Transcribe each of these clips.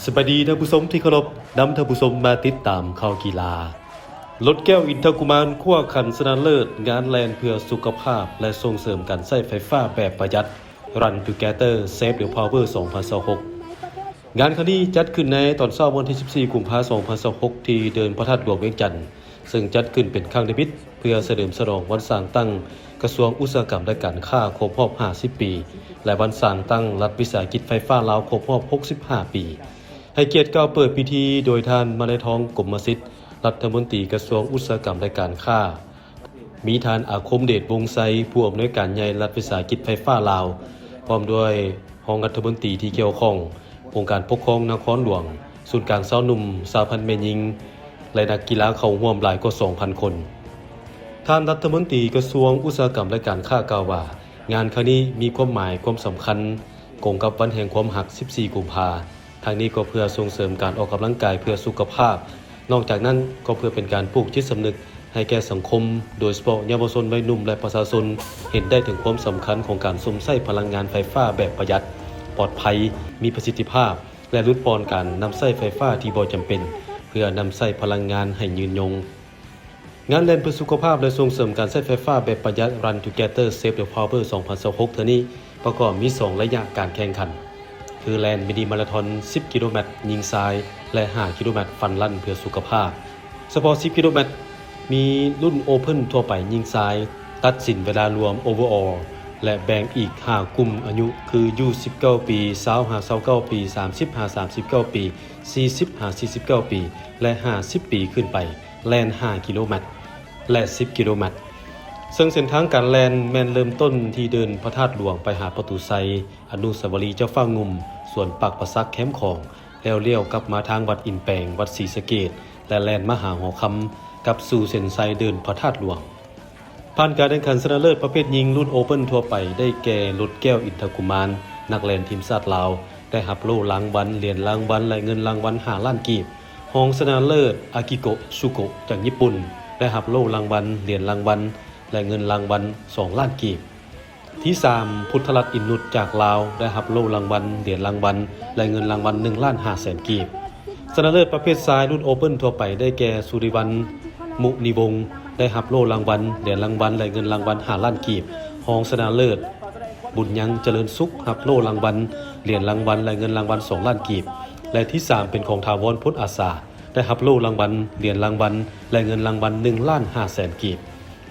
ສະບາຍດີທ່ານຜູ້ຊົມທີ່ເຄົາລົບ, ນຳທ່ານຜູ້ຊົມມາຕິດຕາມຂ່າວກິລາ. ລົດແກ້ວອິນທະກຸມານຄວ້າຂັນຊະນະເລີດງານແລ່ນເພື່ອສຸຂະພາບ ແລະ ສົ່ງເສີມການໃຊ້ໄຟຟ້າແບບປະຢັດ Run Together Save the Power ສອງພັນຊາວຫົກ. ງານຄັ້ງນີ້ຈັດຂຶ້ນໃນຕອນເຊົ້າວັນທີສິບສີ່ ກຸມພາ ສອງພັນຊາວຫົກ ທີ່ເດີ່ນພະທາດຫຼວງວຽງຈັນ. ເຊິ່ງຈັດຂຶ້ນເປັນຄັ້ງທຳອິດເພື່ອສະເຫຼີມສະຫຼອງວັນສ້າງຕັ້ງກະຊວງອຸດສາຫະກຳ ແລະ ການຄ້າຄົບຮອບຫ້າສິບປີ ແລະ ວັນສ້າງຕັ້ງລັດວິສາຫະກິດໄຟຟ້າລາວຄົບຮອບຫົກສິບຫ້າປີ. ໃຫ້ກຽດກ່າວເປີດພິທີໂດຍທ່ານ ມະໄລທອງ ກົມມະສິດ ລັດຖະມົນຕີກະຊວງອຸດສາຫະກຳ ແລະ ການຄ້າ, ມີທ່ານ ອາຄົມເດດ ວົງໄຊ ຜູ້ອຳນວຍການໃຫຍ່ລັດວິສາຫະກິດໄຟຟ້າລາວ, ພ້ອມດ້ວຍຮອງລັດຖະມົນຕີທີ່ກ່ຽວຂ້ອງ, ອົງການປົກຄອງນະຄອນຫຼວງ, ສູນກາງຊາວໜຸ່ມ, ສະຫະພັນແມ່ຍິງ ແລະ ນັກກິລາເຂົ້າຮ່ວມຫຼາຍກວ່າສອງພັນຄົນ. ທ່ານລັດຖະມົນຕີກະຊວງອຸດສາຫະກຳ ແລະ ການຄ້າກ່າວວ່າ, ງານຄັ້ງນີ້ມີຄວາມໝາຍຄວາມສຳຄັນກົງກັບວັນແຫ່ງຄວາມຮັກ ສິບສີ່ ກຸມພາ. ທັງນີ້ກໍເພື່ອສົ່ງເສີມການອອກກຳລັງກາຍເພື່ອສຸຂະພາບ. ນອກຈາກນັ້ນກໍເພື່ອເປັນການປູກຈິດສຳນຶກໃຫ້ແກ່ສັງຄົມ, ໂດຍສະເພາະເຍົາວະຊົນ, ໄວໜຸ່ມ ແລະ ປະຊາຊົນ ເຫັນໄດ້ເຖິງຄວາມສຳຄັນຂອງການຊົມໃຊ້ພະລັງງານໄຟຟ້າແບບປະຢັດ, ປອດໄພ, ມີປະສິດທິພາບ ແລະ ຫຼຸດຜ່ອນການນຳໃຊ້ໄຟຟ້າທີ່ບໍ່ຈຳເປັນ ເພື່ອນຳໃຊ້ພະລັງງານໃຫ້ຍືນຍົງ. ງານແລ່ນເພື່ອສຸຂະພາບ ແລະ ສົ່ງເສີມການໃຊ້ໄຟຟ້າແບບປະຢັດ Run Together Save the Power ສອງພັນຊາວຫົກ ເທື່ອນີ້ປະກອບມີສອງໄລຍະການແຂ່ງຂັນ ຄືແລ່ນມິນິມາລາທອນສິບກິໂລແມັດຍິງຊາຍ ແລະ ຫ້າກິໂລແມັດຟັນຣັນເພື່ອສຸຂະພາບ. ສະເພາະສິບກິໂລແມັດ ມີລຸ້ນ Open ທົ່ວໄປຍິງຊາຍ ຕັດສິນເວລາລວມ Overall ແລະ ແບ່ງອີກຫ້າກຸ່ມອາຍຸ ຄື ຢູສິບເກົ້າປີ, ຊາວຫາຊາວເກົ້າປີ, ສາມສິບຫາສາມສິບເກົ້າປີ, ສີ່ສິບຫາສີ່ສິບເກົ້າປີ ແລະ ຫ້າສິບປີຂຶ້ນໄປ ແລ່ນຫ້າກິໂລແມັດ ແລະ ສິບກິໂລແມັດ. ເຊິ່ງເສັ້ນທາງການແລ່ນແມ່ນເລີ່ມຕົ້ນທີ່ເດີ່ນພະທາດຫຼວງໄປຫາປະຕູໄຊ, ອະນຸສາວະລີເຈົ້າຟ້າງຸ່ມ, ສວນປາກປາສັກ, ແຄມຂອງ, ແລ້ວລ້ຽວກັບມາທາງວັດອິນແປງ, ວັດສີສະເກດ ແລະ ແລ່ນມາຫາຫໍຄຳ ກັບສູ່ເສັ້ນໄຊເດີ່ນພະທາດຫຼວງ. ຜ່ານການແຂ່ງຂັນຊະນະເລີດປະເພດຍິງລຸ້ນ Open ທົ່ວໄປ ໄດ້ແກ່ ລົດແກ້ວ ອິນທະກຸມານ, ນັກແລ່ນທີມຊາດລາວ ໄດ້ຮັບໂລ່ລາງວັນ, ຫຼຽນລາງວັນ ແລະ ເງິນລາງວັນຫ້າລ້ານກີບ. ຮອງຊະນະເລີດ ອາກິໂກະ ຊູໂກະ ຈາກຍີ່ປຸ່ນ ໄດ້ຮັບໂລ່ລາງວັນ, ຫຼຽນລາງວັນ ແລະ ເງິນລາງວັນສອງລ້ານກີບ. ທີສາມ ພຸດທະລັດ ອິນນຸດ ຈາກລາວ ໄດ້ຮັບໂລ່ລາງວັນ, ຫຼຽນລາງວັນ ແລະ ເງິນລາງວັນໜຶ່ງລ້ານຫ້າແສນກີບ. ຊະນະເລີດປະເພດຊາຍລຸ້ນ Open ທົ່ວໄປ ໄດ້ແກ່ ສຸລິວັນ ມຸນີວົງ ໄດ້ຮັບໂລ່ລາງວັນ, ຫຼຽນລາງວັນ ແລະ ເງິນລາງວັນຫ້າລ້ານກີບ. ຮອງຊະນະເລີດ ບຸນຍັງ ຈະເລີນສຸກ ຮັບໂລ່ລາງວັນ, ຫຼຽນລາງວັນ ແລະ ເງິນລາງວັນສອງລ້ານກີບ ແລະ ທີສາມເປັນຂອງ ຖາວອນ ພົນອາສາ ໄດ້ຮັບໂລ່ລາງວັນ, ຫຼຽນລາງວັນ ແລະ ເງິນລາງວັນໜຶ່ງລ້ານຫ້າແສນກີບ.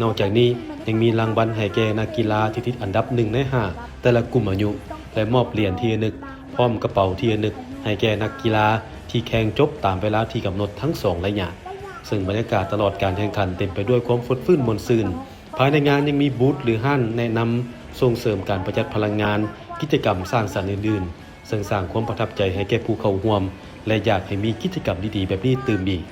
ນອກຈາກນີ້ຍັງມີລາງວັນໃຫ້ແກ່ນັກກິລາທີ່ຕິດອັນດັບໜຶ່ງໃນຫ້າແຕ່ລະກຸ່ມອາຍຸ ແລະ ມອບຫຼຽນທີ່ລະນຶກ ພ້ອມກະເປົາທີ່ລະນຶກໃຫ້ແກ່ນັກກິລາທີ່ແຂ່ງຈົບຕາມເວລາທີ່ກຳນົດທັງສອງໄລຍະ. ເຊິ່ງບັນຍາກາດຕະຫຼອດການແຂ່ງຂັນເຕັມໄປດ້ວຍຄວາມຟົດຟື້ນມ່ວນຊື່ນ. ພາຍໃນງານຍັງມີບູດ ຫຼື ຮ້ານແນະນຳສົ່ງເສີມການປະຢັດພະລັງງານ, ກິດຈະກຳສ້າງສັນອື່ນໆ ເຊິ່ງສ້າງຄວາມປະທັບໃຈໃຫ້ແກ່ຜູ້ເຂົ້າຮ່ວມ ແລະ ຢາກໃຫ້ມີກິດຈະກຳດີໆແບບນີ້ຕື່ມອີກ.